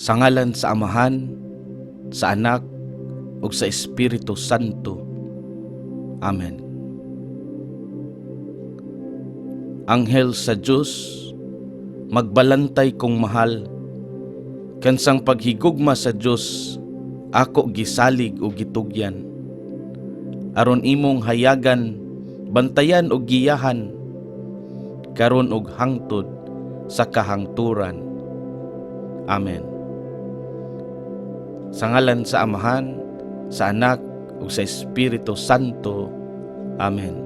Sa ngalan sa Amahan, sa Anak, ug sa Espiritu Santo. Amen. Anghel sa Dios, magbalantay kong mahal, kansang paghigugma sa Dios, ako gisalig ug gitugyan. Aron imong hayagan, bantayan ug giyahan, karon ug hangtod sa kahangturan. Amen. Sa ngalan sa Amahan, sa Anak, ug sa Espiritu Santo. Amen.